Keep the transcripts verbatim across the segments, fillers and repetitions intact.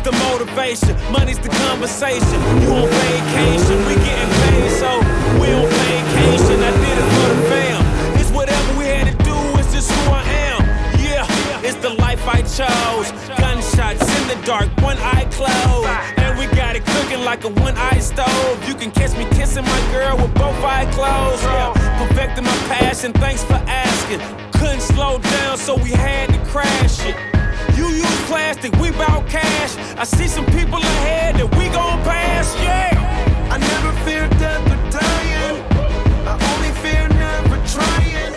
The motivation, money's the conversation. You on vacation, we getting paid, so we on vacation. I did it for the fam. It's whatever we had to do, it's just who I am. Yeah, it's the life I chose. Gunshots in the dark, one eye closed. And we got it cooking like a one-eyed stove. You can catch me kissing my girl with both eyes closed. Yeah, perfecting my passion, thanks for asking. Couldn't slow down, so we had to crash it. You use plastic, we bout cash. I see some people ahead that we gon' pass, yeah. I never fear death or dying. I only fear never trying.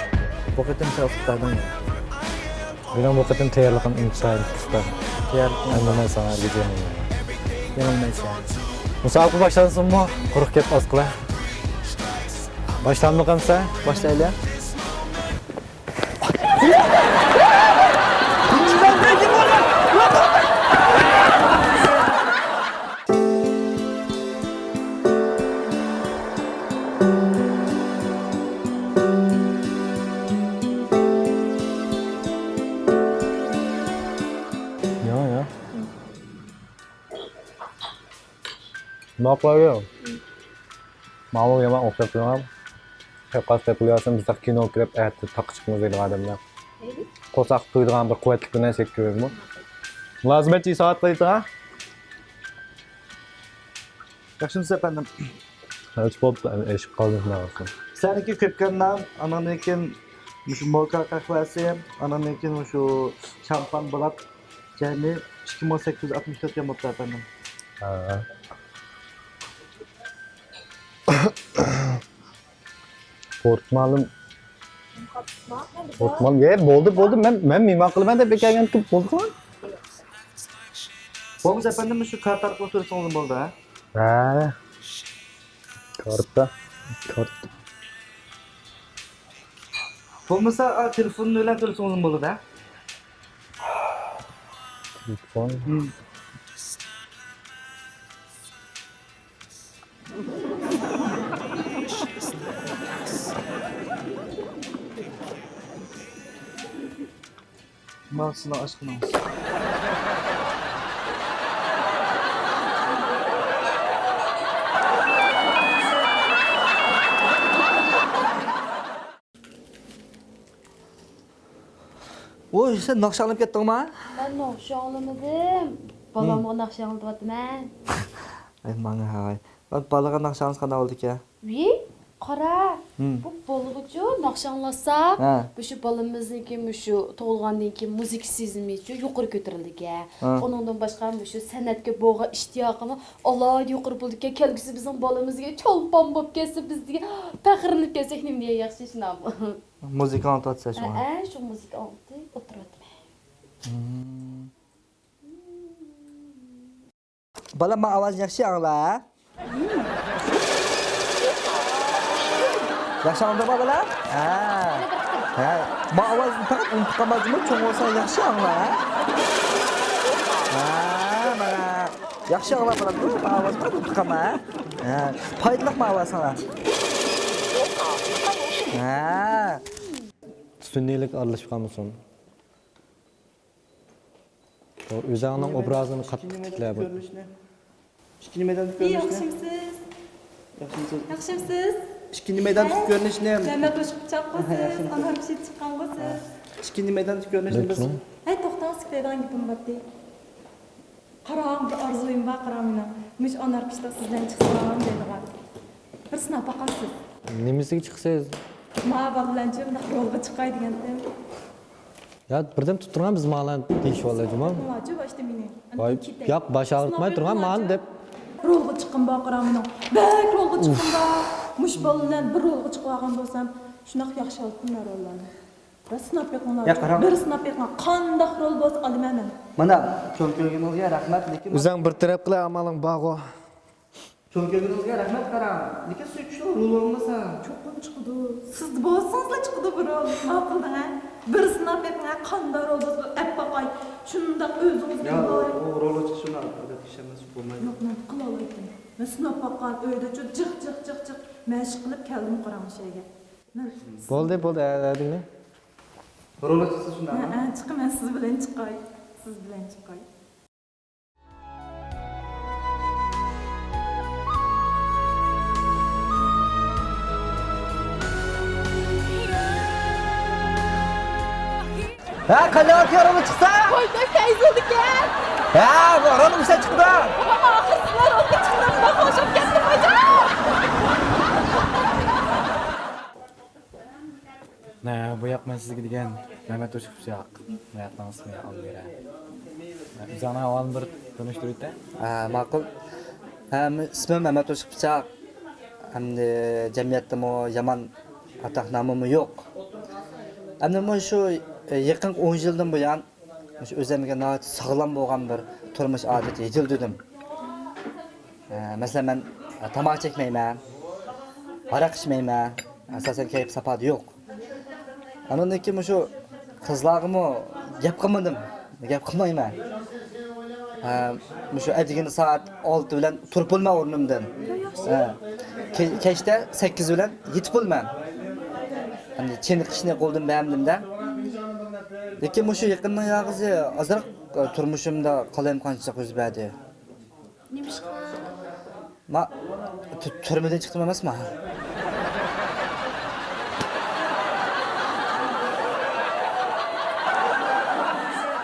بۇ قېتىم سەن ئۇتۇپ قالدىڭ يا. مېنىڭ بۇ قېتىم تەييارلىقىم ئىنتايىن پۇختا. تەييارلىقىڭ ئەمدى مەن ساڭا ئەگىشەلمەيمەن. يانالمايسەن. مۇسابىقە باشلانسۇنمۇ؟ قۇرۇق گەپ ئاز قىلە. باشلامدۇق ئەمسە؟ باشلايلى. يا، يا. ماقۇل. ماۋۇ يامان ئوخشاپ تۇرغان. قەيەرگە قىلىۋالسام، بىز كىنو كىرىپ، ئەتە تاققا چىقىمىز دەيدىغان ئادەملەر. قورساق تويىدىغان بىر قۇۋۋەتلىك بىر نەرسە يەپ كۆرەيلىمۇ؟ مۇلازىمەتچى، سائەت قىلىۋېتىڭ ھە. ياخشىمۇسىز ئەپەندىم؟ ھەرچە بولۇپتۇ، ئەمدى ئېشىپ قالدىم، خۇدا خالىسا. سەنىڭكى كۆپكەر نان، ئاناندىن كېيىن مۇشۇ موكا قەھۋەسى، ئاناندىن كېيىن مۇشۇ شامپان بولۇپ، جەمئىي ئىككى مىڭ سەككىز يۈز ئاتمىش تۆت يۈەن بوپتۇ ئەپەندىم. ھە. قورقماڭلىم. قورقماڭ. يە، بولدى، بولدى. مەن، مەن مېھمان قىلىمەن دەپ كەلگەنتىم، بولدى. بولمىسا ئەپەندىم، شۇ كارتا ئارقىلىق تۆلىسىڭىزمۇ بولىدۇ، ھە؟ ھە. كارتا، كارتا. بولمىسا، ئا، تېلېفون بىلەن تۆلىسىڭىزمۇ بولىدۇ، ھە؟ تېلېفون. ھىم. ماۋۇ سىزنىڭ ئاشخانىڭىز. ۋوي، سەن ناخشا ئاڭلاپ كەتتىڭما؟ مەن ناخشا ئاڭلىمىدىم. بالامغا ناخشا ئاڭلىتىۋاتىمەن. ئەي، ماڭا ھاي. بالىغا ناخشا ئاڭلىتىش قانداق بولىدىكەن؟ ۋىي، قارا. ھىم. بۇ بالىغىچۇ ناخشا ئاڭلاتسا، ھە، مۇشۇ بالىمىزنىڭكى مۇشۇ تۇغۇلغاندىن كېيىن مۇزىكا سېزىمىچۇ يۇقىرى كۆتۈرۈلىدىكەن. ھە. ئۇنىڭدىن باشقا مۇشۇ سەنئەتكە بولغان ئىشتىياقىمۇ ئالاھىدە يۇقىرى بولىدىكەن. كەلگۈسى بىزنىڭ بالىمىزگە چولپان بولۇپ كەتسە، بىز دېگەن پەخىرلىنىپ كەتسەك نېمە دېگەن ياخشى، شۇنداقمۇ؟ مۇزىكا ئاڭلىتىۋاتىسەن شۇڭا. ھە، ھە، شۇ مۇزىكا ئاڭلىتىپ ئولتۇرۇۋاتىمەن. ھىم. بالام، ما ئاۋازنى ياخشى ئاڭلا، ھە؟ ياخشى ئاڭلىدىڭما، بالام؟ ھە. ھە. ما ئاۋازنى پەقەت ئۇنتۇپ قالما جۇمۇ، چوڭ بولساڭ ياخشى ئاڭلا، ھە؟ ھە، مانا. ياخشى ئاڭلا، بالام. ما ئاۋازنى پەقەت ئۇنتۇپ قالما، ھە؟ ھە. پايدىلىق ما ئاۋاز ساڭا. ھە. سۈنئىيلىك ئارىلىشىپ قالمىسۇن. ئۆزۈڭنىڭ ئوبرازىنى قاتتىق تىكلە بۇ. كۆرۈنۈشنى. ئىككىنچى مەيداندىكى كۆرۈنۈشنى. ياخشىمسىز؟ ياخشىمسىز؟ ياخشىمسىز؟ ئىككىنچى مەيداندىكى كۆرۈنۈشنى. مەمەت ئوشۇق چاققۇسىز، ياخشىمسىز؟ ئانار پىشى چىققانغۇسىز. ئىككىنچى مەيداندىكى كۆرۈنۈشنى بىز. ھەي، توختاڭ، سىز دەيدىغان گېپىم بار ئىدى. قاراڭ، بىر ئارزۇيۇم بار، قاراڭ مېنىڭ. مۇشۇ ئانار پىشتا سىز بىلەن چىقسام دەيدىغان. بىر سىناپ باقارسىز. نېمىسىگە چىقىسىز؟ ما بالا بىلەن شۇنداق رولغا چىقاي دېگەنتىم. يا، بىردەم تۇتۇپ تۇرغان بىز ماڭا دېيىشىۋالدى جۇمۇ. ۋاي، ياق، باش ئاغرىتماي تۇرغان ماڭا دەپ. رولغا چىققىن بار، قاراڭ مېنىڭ. بەك رولغا چىققىن بار. مۇشۇ بالا بىلەن بىر رولغا چىقىۋالغان بولسام، شۇنداق ياخشى ئالىتتىم مەن روللارنى. بىر سىناپ بېقىڭلار. يا، قاراڭ. بىر سىناپ بېقىڭلار. قانداق رول بولسا ئالىمەن مەن. مانا، چوڭ كۆرگىنىڭىزگە رەھمەت، لېكىن. ئۆزۈڭ بىر تەرەپ قىلە ئامالىڭ بارغۇ. چوڭ كۆرگىنىڭىزگە رەھمەت، قاراڭ. لېكىن سۈيۈكچىلىك رول بولمىسا. چوقۇم چىقىدۇ. سىز بولسىڭىزلا چىقىدۇ بۇ رول. ماقۇل دەڭ، ھە؟ بىر سىناپ بېقىڭ، ھە، قانداق رول بولسا ئەپ باقاي. شۇنداق ئۆزىڭىزگە يا، ئۇ، ئۇ رولغا چىقىش شۇنداق ئادەتتە ئىش ئەمەس، بولمايدۇ. ياق، مەن قىلالايتتىم. مەن سىناپ باققان ئۆيدە شۇ جىق، جىق، جىق، جىق مەشىق قىلىپ كەلدىم، قاراڭ، شۇ يەرگە. مەن بولدى، بولدى، ھە، ھە، دېگىنە. رولغا چىقسا شۇنداقمۇ؟ ھە، ھە، چىقىمەن، سىز بىلەن چىقاي. سىز بىلەن چىقاي. ھە، قانداق يارىلىق چىقسا؟ ۋاي، بەك پەيزىلدىكەن. ھە، بۇ رولىمسا چىقىدۇ. بابام ئاخىرسىلا رولغا چىقتىم، بەك خوش بولۇپ كەتتىم، ھاجا. نە، بۇ ياق مەن سىزگە دېگەن مەمەت توشقۇپچاق. مەمەتنىڭ ئىسمى ئالمىرە. ئۆزۈڭنىڭ ئەھۋالىنى بىر تونۇشتۇرۇۋېتە. ھە، ماقۇل. ھە، ئىسمىم مەمەت توشقۇپچاق. ئەمدى جەمئىيەتتىمۇ يامان ئاتاق نامىمۇ يوق. ئەمدى مۇشۇ يېقىنقى ئون يىلدىن بۇيان مۇشۇ ئۆزۈمگە ناھايىتى ساغلام بولغان بىر تۇرمۇش ئادىتى يېتىلدۈردۈم. ئە، مەسىلەن، مەن تاماكا چەكمەيمەن، ھاراق ئىچمەيمەن، ئاساسەن كەيپ ساپادا يوق. ئاندىن كېيىن مۇشۇ قىزلارغىمۇ گەپ قىلمىدىم، گەپ قىلمايمەن. ئە، مۇشۇ ئەتىگىنى سائەت ئالتە بىلەن تۇرۇپ بولىمەن ئورنۇمدىن. ئە، كە-، كەچتە سەككىز بىلەن يېتىپ بولىمەن. ئەمدى چېنىقىشنى قولدىن بەرمىدىم-دە. لېكىن مۇشۇ يېقىننىڭ ياغىسى ئازراق، ئە، تۇرمۇشۇمدا قالايمىقانچىلىق يۈز بەردى. نېمىشقا؟ ما، تۈ-، تۈرمىدىن چىقتىم ئەمەسما؟